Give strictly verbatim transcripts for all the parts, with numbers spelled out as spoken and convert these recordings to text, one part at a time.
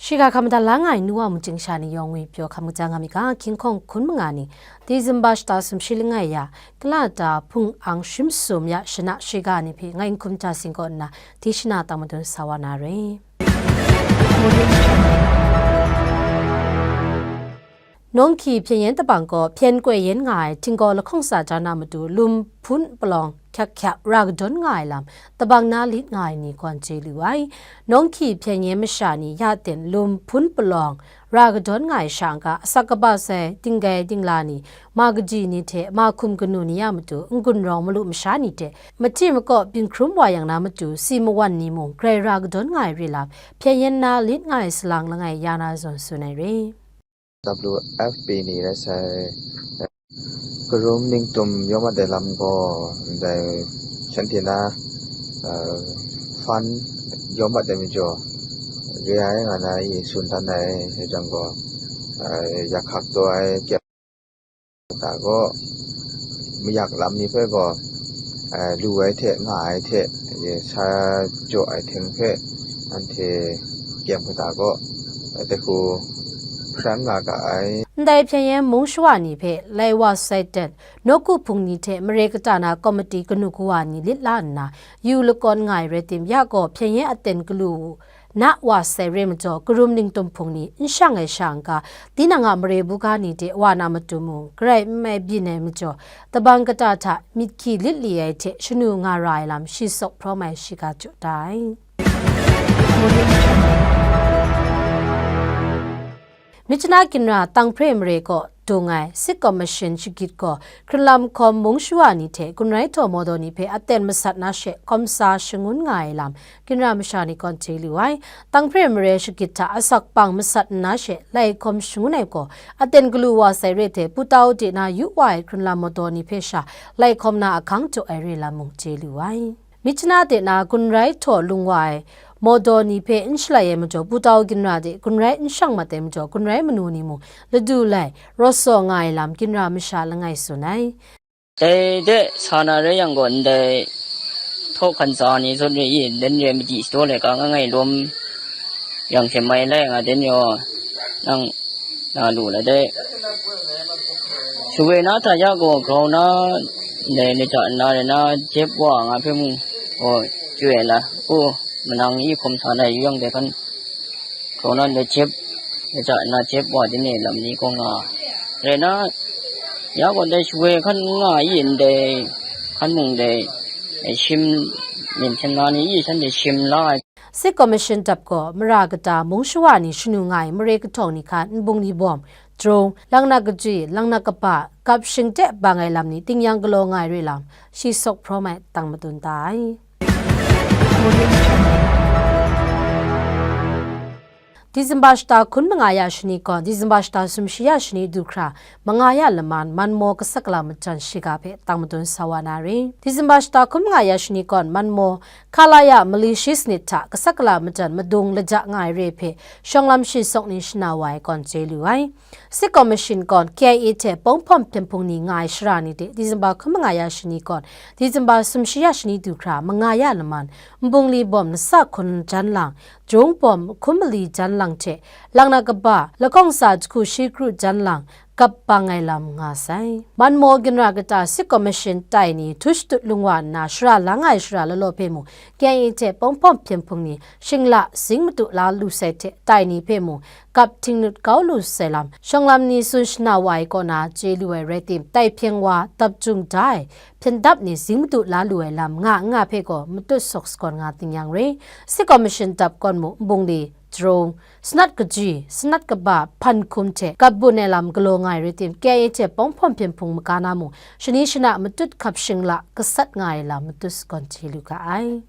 Shiga hkam da la nga ai nu wa mungchying sha ni yawng ngwi pyaw hkam kaja nga mi ga, hkying hkawng hkun manga ni, Disemba shata sumshi langai ya, kala ta hpung ang shim sum ya shana shiga ni hpe ngai n hkum ja sing kaw nna, di shana tang madun sa wa na re. Nawng hkyi hpyen yen tabang gaw hpyen koi yen nga ai htinggaw lahkawng tsa jan a matu lum hpun palawng hkyak hkyak ra kadawn nga ai lam, tabang na lit nga ai ni gawn chye lu ai. Nawng hkyi hpyen yen masha ni ya ten lum hpun palawng ra kadawn nga ai sha n-ga, asak kaba sai dinggai dingla ni, ma kaji ni hte ma hkum kanu ni ya matu n-gun rawng malu masha ni hte, mahti makaw byin hkrum wa yang na matu si mawan ni mung grai ra kadawn nga ai re lam, hpyen yen na lit nga ai salang langai ya na zawn tsun ai re. W F P ni rai sai, karum ningtum yawm mat ai lam gaw, ndai shanhte na, eh, fund yawm mat ai majaw, re ai nga na i tsun dan ai, dai jang gaw, eh, yak hkak taw ai kyep ta gaw, mayak lam ni hpe gaw, eh, lu ai hte, nga ai hte, eh, sa jaw ai hteng hpe, anhte kyem kata gaw, eh, dai hku hparan nga ga ai. Ndai hpyen yen mung shawa ni hpe lai wa sai dat, nawku hpung ni hte mare kata na komiti kanu kawa ni lit la nna, yu lakawn nga ai rai tim, ya gaw hpyen yen aten galu u, na wa sai re majaw, karum ningtum hpung ni n shang ai sha n-ga, tinang a mare buga ni de wa na matu mung, garai n mai byin ai majaw, tabang kata hta myit hkyi lit li ai hte shanu nga ra ai lam shi sawk hprawm ai shiga jaw da ai. Myitkyina ginra Tanghpre mare kaw dung ai Sit Commission shagit gaw, hkrunlam hkawm mung shawa ni hte gun rai htaw mawdaw ni hpe aten masat na she hkawm sa shangun nga ai lam, ginra masha ni gawn chye lu ai. Tanghpre mare shagit hta asak pang masat nna she lai hkawm shangun ai gaw, aten galu wa sai re hte Putau de na yu wa ai hkrunlam mawdaw ni hpe sha lai hkawm na ahkang jaw ai re lam mung chye lu ai. Myitkyina de na gun rai htaw lung wa ai mawdaw ni hpe n shalai ai majaw, Putau ginra de gun rai n shang mat ai majaw, gun rai manu ni mung ladu lai rawt saw nga ai lam ginra masha langai tsun ai. Dai de sa na rai yang gaw, ndai htaw hkan tsa ni zawn re i, dan re madi shadaw laika nga ngai lawm yang hte mai lai nga, dan re nang na lu la dai. Shawoi na hta ya gaw, grau na, ndai nita nna rai na, jep wa nga hpe mung, gaw, chyu ai la, u, manang i hkawm sa na yu yang dai hkan, grau na, ndai jep, nita nna jep wa, dai ni lam ni gaw nga, rai na, ya gaw, dai shawoi hkan nga i, ndai hkan mung dai, shim, myit hpyen na ni i, shanhte shim la ai. Sit Commission dap gaw, mara kata mung shawa ni shanu nga ai mare kahtawng ni hkan, nbungli bawm, drone, langnak kajwi, langnak kaba, gap shingte bang ai lam ni tingnyang galaw nga ai re lam, shi sawk hprawm ai tang madun ta ai. Disemba shata hkun manga ya shani gawn, Disemba shata sumshi ya shani du hkra, manga ya laman, Manmaw gasat gala majan shiga hpe tang madun sa wa na re. Disemba shata hkun manga ya shani gawn, Manmaw Khalaya mali shi sanit hta gasat gala majan madung laja nga ai re hpe, shawng lam shi sawk ni shana wa ai gawn chye lu ai. Sit Commission gawn K I A hte Pawng Hpawm Hpyen Hpung ni nga ai shara ni de, Disemba hkun manga ya shani gawn, Disemba sumshi ya shani du hkra, manga ya laman, nbungli bawm lasa hkun jan lang, jung bawm hkum mali jan lang hte, langnak kaba, lahkawng tsa jahku shi kru jan lang, gap bang ai lam nga sai. Manmaw ginra kata Sit Commission tai ni htu shatut lung wa nna, shara lang ai shara lalaw hpe mung, K I A hte Pawng Hpawm Hpyen Hpung ni shingla zing madu la lu sai hte, tai ni hpe mung, gap htingnut kau lu sai lam, shawng lam ni tsun shana wa ai kaw na chye lu ai rai tim, tai hpyeng wa dap jung da ai hpyen dap ni zing madu la lu ai lam nga n nga hpe gaw matut sawk sagawn nga ting yang re. Sit Commission dap gawn mung, nbungli, drone, sanat kajwi, sanat kaba, hpan hkum hte gap bun ai lam galaw nga ai rai tim, K I A hte Pawng Hpawm Hpyen Hpung maga na mung, shani shana matut hkap shingla gasat nga ai lam matut sagawn chye lu ga ai.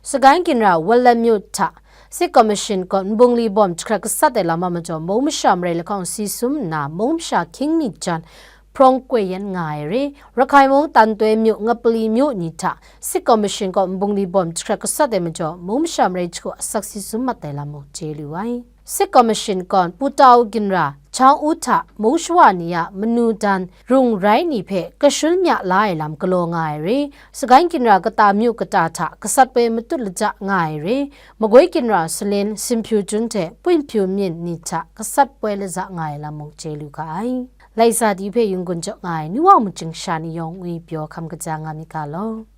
Sagaing ginra Wunlan myu hta Sit Commission gaw nbungli bawm jahkrat gasat ai lam a majaw, mung masha marai lahkawng si sum nna, mung masha hkying mi jan hprawng koi yen nga ai re. Rakhai mung Tantoi myu, Ngapali myu ni hta Sit Commission gaw nbungli bawm jahkrat gasat ai majaw, mung masha marai jahku asak si sum mat ai lam mung chye lu ai. Sik Kaw Mashin kawn Pu Tau Ginra, Chang U hta mung shawa ni a manu dan rung rai ni hpe kashun mya la ai lam galaw nga ai re, Sagaing Ginra kata myu kata hta gasat poi matut laja nga ai re, Magoi Ginra Salin, Sinpyu Jun hte Pwinpyu Myin ni hta gasat poi laja nga ai lam mung chye lu ga ai. Laisa di hpe yunggun jaw nga ai Nu Wa Majing sha ni yawng ngwi pyaw hkam kaja nga mi ga law.